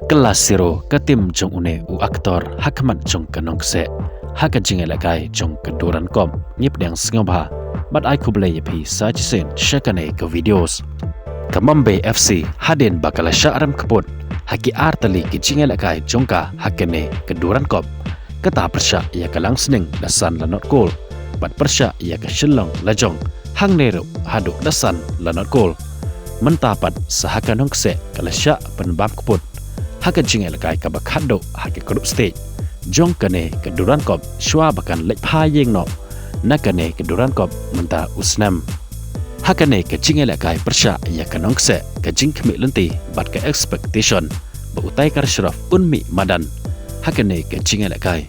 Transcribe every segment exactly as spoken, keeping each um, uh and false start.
Kylla siro ka tim jong une u aktor ha khmat jong ka nongkseh ha ka jingïalehkai jong ka Durand Cup. Ngi pdiang sngewbha bad ai khublei ïa phi sa shisien sha kane ka videos. Ka Mumbai F C hadien ba ka la shah rem kput ha ki ar tylli ki jingïalehkai jong ka ha kane ka Durand Cup, kata pyrshah ïa ka Langsning da san la not kol, bad pyrshah ïa ka Shillong Lajong hangne ruh haduh da san la not kol. Mynta pat sa ha ka nongkseh ka la shah pynbam kput ha ka jingïalehkai kaba khatduh ha ka group stage jong kane ka Durand Cup shuwa ba kan leit phai ïeng noh na kane ka Durand Cup mynta u snem. Ha kane ka jingïalehkai pyrshah ïa ka nongkseh, ka jingkhmih lynti bad ka expectation ba utai ka Ashraf un mih madan ha kane ka jingïalehkai.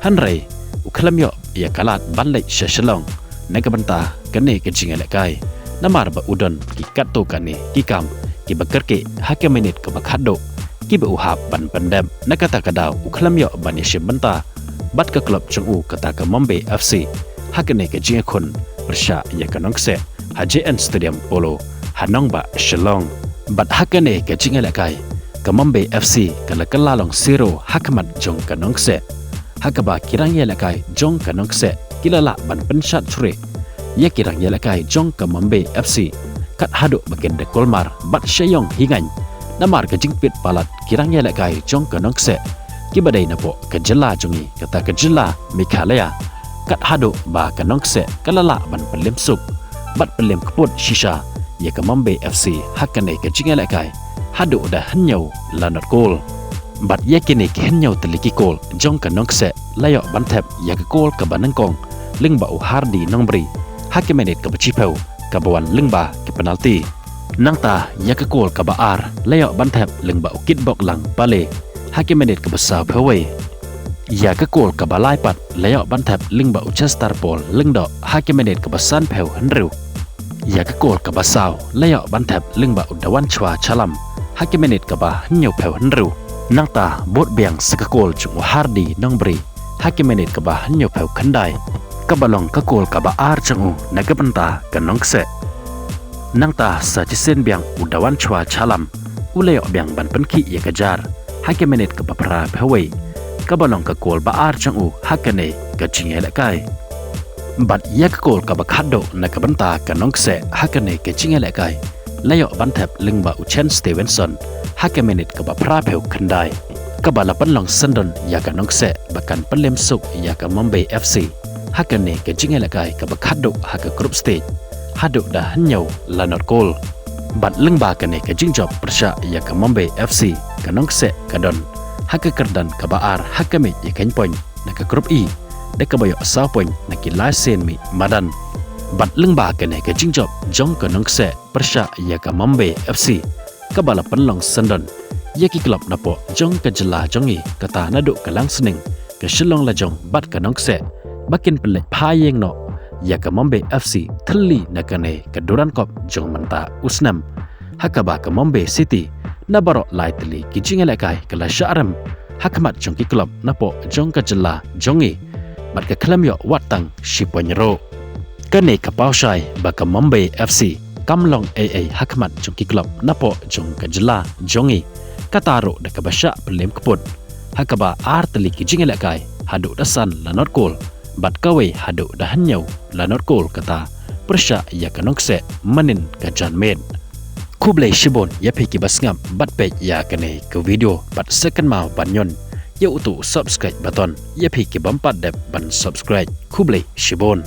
Hynrei u khlem ïoh ïa ka lad ban leit sha Shillong na ka bynta kane ka jingïalehkai, namar ba u don ki katto katne ki kam kiba kyrkieh ha ka minit kaba khatduh kiba u hap ban pyndep. Na kata ka daw u khlem ïoh ban ïashim bynta bad ka club jong u, kata ka Mumbai F C, ha kane ka jingïakhun pyrshah ïa ka nongkseh ha J N Stadium Polo ha nongbah Shillong. Bad ha kane ka jingïalehkai ka Mumbai F C ka la kylla long siro ha khmat jong ka nongkseh, ha kaba ki rangïalehkai jong ka nongkseh ki la lah ban pynshad shuh ïa ki rangïalehkai jong ka Mumbai F C kat haduh ba kin da kulmar bad shah ïong hi ngaiñ, namar ka jingpeit palat ki rangïalehkai jong ka nongkseh kiba dei napoh ka jylla jong ngi, kata ka jylla Meghalaya, kat haduh ba ka nongkseh ka la lah ban pynlem suk bad pynlem kput shisha ïa ka Mumbai F C ha kane ka jingïalehkai haduh da hynñiew la not kol. Bad ïa kine ki hynñiew tylli ki kol jong ka nongkseh la ïoh ban thep ïa ka kol kaba nyngkong lyngba u Hardy Nongbri ha ka minit kaba shiphew, kaba wan lyngba ka penalty. Nangta ïa ka kol kaba ar la ïoh ban thep lyngba u Kitboklang Pale ha ka minit kaba sawphew wei. Ïa ka kol kaba lai pat la ïoh ban thep lyngba u Chester Paul Lyngdoh ha ka minit kaba sanphew hynriew. Ïa ka kol kaba saw la ïoh ban thep lyngba u Dawanchwa Chalam ha ka minit kaba hynñiewphew hynriew. Nangta bud biang sa ka kol jong u Hardy Nongbri ha ka minit kaba hynñiewphew khyndai, kaba long ka kol kaba ar jong u na ka bynta ka nongkseh. Nangta sa shisien biang u Dawanchwa Chalam u la ïoh biang ban pynkhih ïa ka jar ha ka minit kaba phraphew wei, kaba long ka kol ba ar jong u ha kane ka jingïalehkai. Bad ïa ka kol kaba khatduh na ka bynta ka nongkseh ha kane ka jingïalehkai la ïoh ban thep lyngba u Chen Stevenson ha ka minit kaba phraphew khyndai, kaba la pynlong syndon ïa ka nongkseh ba kan pynlem suk ïa ka Mumbai F C ha kane ka jingïalehkai kaba khatduh ha ka group stage haduh da hynñiew la not kol. Bad lyngba kane ka jingjop pyrshah ïa ka Mumbai F C, ka nongkseh ka don ha ka kyrdan kaba ar ha ka miej ïakaiñ point na ka group E, da kaba ïoh saw point na ki lai sien mih madan. Bad lyngba kane ka jingjop jong ka nongkseh pyrshah ïa ka Mumbai F C, kaba la pynlong syndon ïa ki club napoh jong ka jylla jong ngi, kata naduh ka Langsning, ka Shillong Lajong bad ka nongkseh, ba kin pynleit phai ïeng noh ïa ka Mumbai F C thylli na kane ka Durand Cup jong mynta u snem. Ha kaba ka Mumbai City na baroh lai tylli ki jingïalehkai ka la shah rem ha khmat jong ki club napoh jong ka jylla jong ngi, bad ka khlem ïoh wat tang shi point ruh. Kane ka paw shai ba ka Mumbai F C kam long ei ei ha khmat jong ki club napoh jong ka jylla jong ngi, kata ruh da kaba shah pynlem kput ha kaba ar tylli ki jingïalehkai haduh da san la not kol, bad kawei haduh da hynñiew la not kol, kata pyrshah ïa ka nongkseh mynnin ka janmiet. Khublei shibun ïa phi kiba sngap bad peit ïa kane ka video, bad sa kynmaw ban ñion ïa uto u subscribe button ïa phi ki bym pat dep ban subscribe. Khublei shibun.